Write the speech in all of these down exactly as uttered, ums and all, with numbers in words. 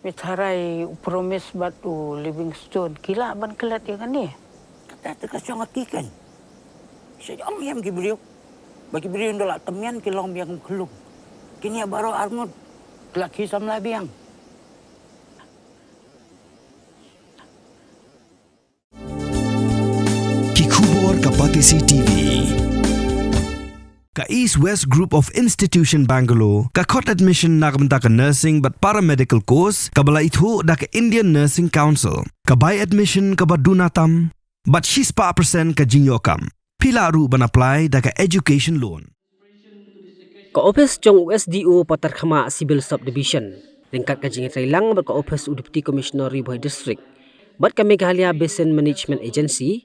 Me tharai u Promise bad u Livingstone ki lah ban klet ïa kane. Kata te ka shong ha ki kan. Sha ïam ïam ki briew. Ba ki briew nda la temian ki long biang khlung. Kine baroh arngut. Ki la ki samla biang. Ki khubor ka Batesi T V. Ka East West Group of Institution Bangalore ka khot admission na ka bynta ka nursing bad paramedical course kaba la ithuh da ka Indian Nursing Council. Ka bai admission kaba duna tam bad shispah percent ka jingïoh kam. Phi lah ruh ban apply da ka education loan. Ka ophis jong u S D O Patharkhmah Civil Subdivision, ryngkat ka jingïatreilang bad ka ophis u Deputy Commissioner Ri Bhoi District bad ka Meghalaya Basin Management Agency,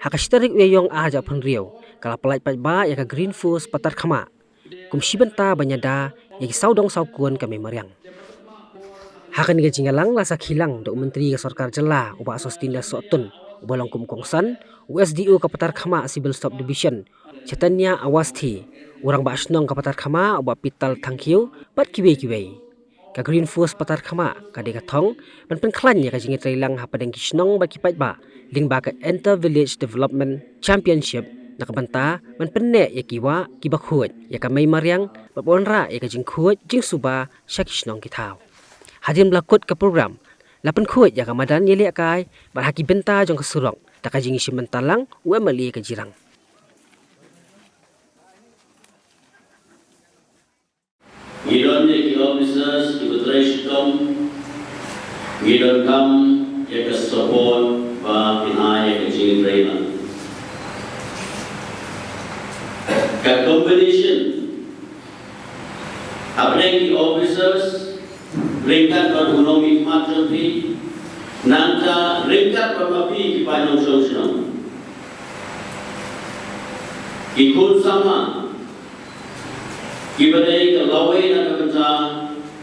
ha ka shi tarik u Ïaïong arhajar phew hynriew, ka la pyllait paidbah ïa ka Green Force Patharkhmah kum shi bynta ban ïada ïa ki sawdong sawkun ka mei mariang. Ha kane ka jingïalang la sakhi lang da u Myntri ka Sorkar Jylla u Bah Sosthenes Sohtun, uba long kum u kongsan, u S D O ka Patharkhmah Civil Subdivision Chaitanya Awasthi, u Rangbah Shnong ka Patharkhmah u Bah Pital Thangkhiew bad kiwei kiwei. Ka Green Force Patharkhmah ka dei ka thong ban pynkhlaiñ ïa ka jingïatreilang hapdeng ki shnong bad ki paidbah lyngba ka Inter Village Development Championship na ka bynta ban pynneh ïa ki wah kiba khuid ïa ka mei mariang bad ban wanrah ïa ka jingkhuid jingsuba sha ki shnong ki thaw. Hadien ba la kut ka program, la pynkhuid ïa ka madan ïalehkai bad ha ki bynta jong ka surok da ka jingïashim bynta lang u M L A ka Jirang. Ngi don ïa ki officers kiba trei shitom, ngi donkam ïa ka support ba phin ai ïa ka jingtrei lang. Ka combination hapdeng ki officers, ryngkat bad u nongmihkhmat jong phi, nangta ryngkat bad ma phi ki paid nongshong shnong, ki khun samla, kiba dei ka lawei na ka bynta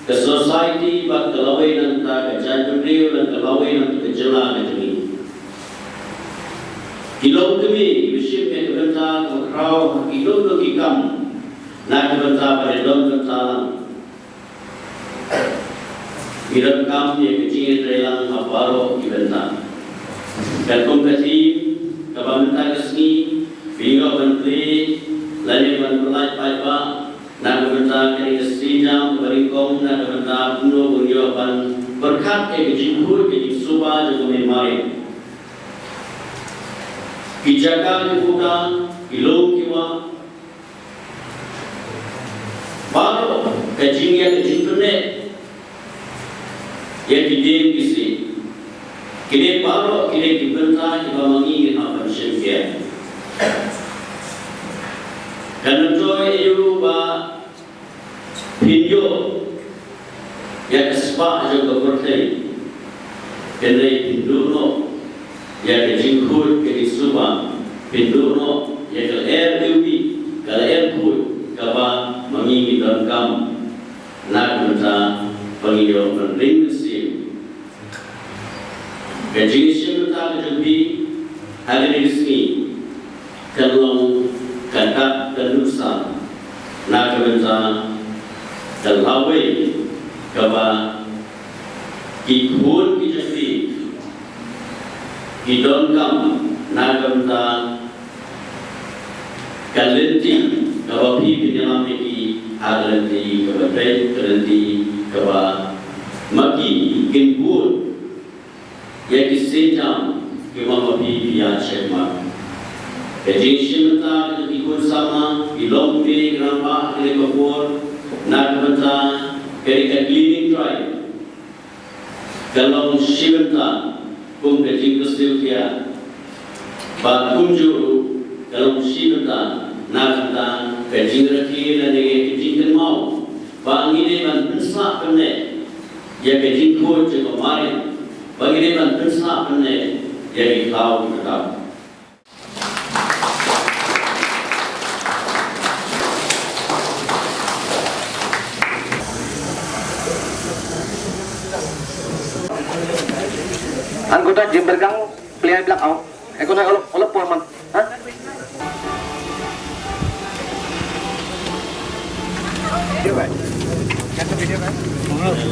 ka society bad ka lawei na ka bynta ka jaitbynriew bad ka lawei na ka bynta ka jylla ka jong ngi. Ki longkmie kiba shim ïa ka bynta kaba khraw ha kito kito ki kam na ka bynta ba dei don bynta lang. Ngi donkam ïa ka jingïatreilang ha baroh ki bynta. Katkum ka theme kaba mynta ka sngi phi ïoh ban plie lane ban pyllait paidbah na ka bynta kane ka sienjam kaba nyngkong na ka bynta kumno ban ïoh ban pyrkhat ïa ka jingkhuid ka jingsuba jong ka mei mariang, ki jaka ki puta, ki lum ki wah, baroh ka jingïa ka jingpynneh ïa ki dieng ki siej. Kine baroh kine ki bynta kiba ma ngi ngi hap ban shim khia. Kan myntoi aïu ba phin ïoh ïa ka spah jong ka pyrthei, hynrei phin duh noh ïa ka jingkhuid ka jingsuba, phin duh noh ïa ka lyer iwbih, ka lyer khuid kaba ma ngi ngi donkam na ka bynta ba ngin ïoh ban ring mynsiem. Ka jingïashim bynta ka jong phi ha kane ka sngi kan long ka dak ka nuksa na ka bynta ka lawei kaba ki khun ki jong phi ki donkam na ka bynta ka lynti kaba phi phin ïalam ïa ki ha ka lynti kaba beit, ka lynti kaba ma ki kin bud ïa ki sienjam kiba ma phi phi ïa check mark. Ka jingïashim bynta ka jong ki khun samla, ki longkmie, ki rangbah, ki leh ka por na ka bynta ka dei ka cleaning drive. Ka long shi bynta kum ka jingkyrsiew khia. Bad kumjuh ruh ka long shi bynta na ka bynta ka jingrakhe lane ka jingkynmaw ba ngi dei ban pynsah pynneh ïa ka jingkhuid jong ka mariang, ba ngi dei ban pynsah pynneh ïa ki khlaw ki kyrdan. Anggota Jembergang, player belakang. Ekonomi olok, olok porman. Ha?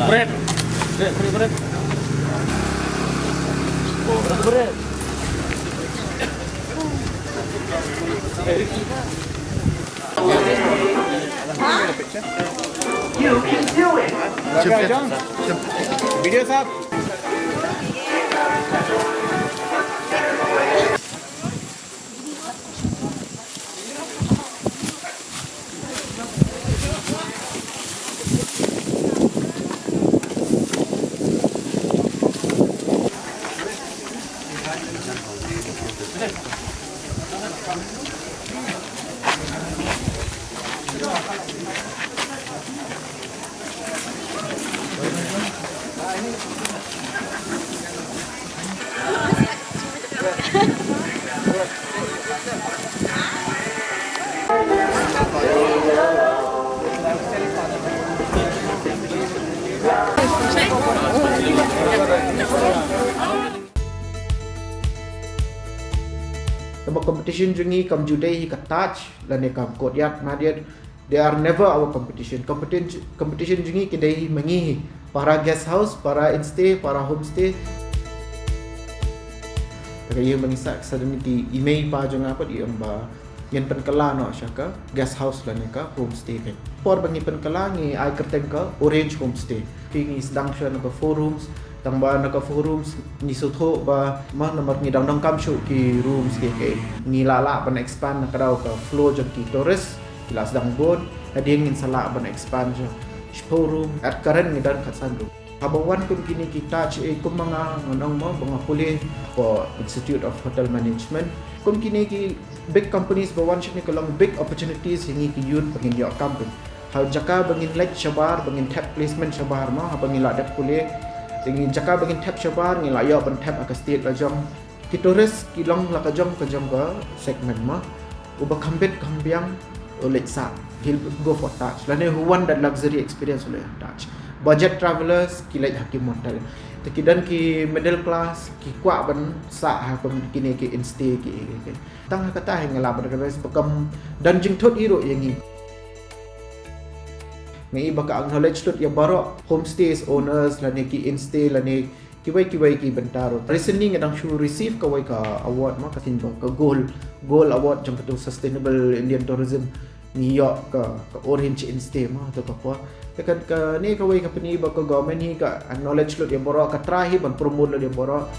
Red. You can do it. Video sahab. Te ba competition jong ngi kam ju dei hi ka Taj lane kam Courtyard Marriott. They are never our competition. Competition, competition jong ngi ki dei hi ma ngi hi. Para guest house, para instay, para homestay. Te ka ïing ba ngi sah, sah da ki i mei i pa jong nga pat i ong ba ngin pynkylla noh sha ka guest house lane ka homestay ka. Por ba ngi pynkylla ngi ai kyrteng ka Orange Homestay. Phi ngi sdang shuwa na ka four rooms, tang ba na ka four rooms ngi sngewthuh ba ma namar ngi dang donkam shuh ki rooms ki, ki ngi lah lah ban expand na ka daw ka flow jong ki tourist. Ki la sdang bun, hadien ngin sa lah ban expand shuh. Shiphew room, at current ngi don khatsan room. Haba wan kum kine ki Taj, eh, kum ma nga ngan ong mo ba nga pule ha Institute of Hotel Management. Kum kine ki big companies ba wan shane ka long big opportunities ïa ngi ki youth ba ngin ïoh kam pyn. Ha jaka ba ngin leit shabar, ba ngin thep placement shabar mo, haba ngi la dep pule. Te ngi jaka ba ngin thep shabar, ngi la ïoh ban thep ha ka state la jong. Ki tourist ki long la ka jong ka jong ka segment mo. Uba kham bit kham biang u leit sah, he'll go for Taj. Lane who want that luxury experience u leit Taj. Budget travelers ki leit ha ki motel. Te ki don ki middle class ki kwah ban sah ha kum kine ki instay ki, ki, ki. Tang ha kata hi nga lah ban advise ba kam don jingthut ei ruh ïa ngi. Nga i ba ka acknowledge lut ïa baroh homestays owners lane ki instay lane kiwei kiwei ki bynta ruh. Recently nga dang shu receive kawei ka award mo, ka sien ba ka gold, gold award jong katu Sustainable Indian Tourism. Ngi ïoh ka, ka Orange Instay mo, tu ka por. Te ka, kane kawei ka pyni ba ka government hi ka acknowledge lut ïa baroh, ka try hi ban promote lut ïa baroh.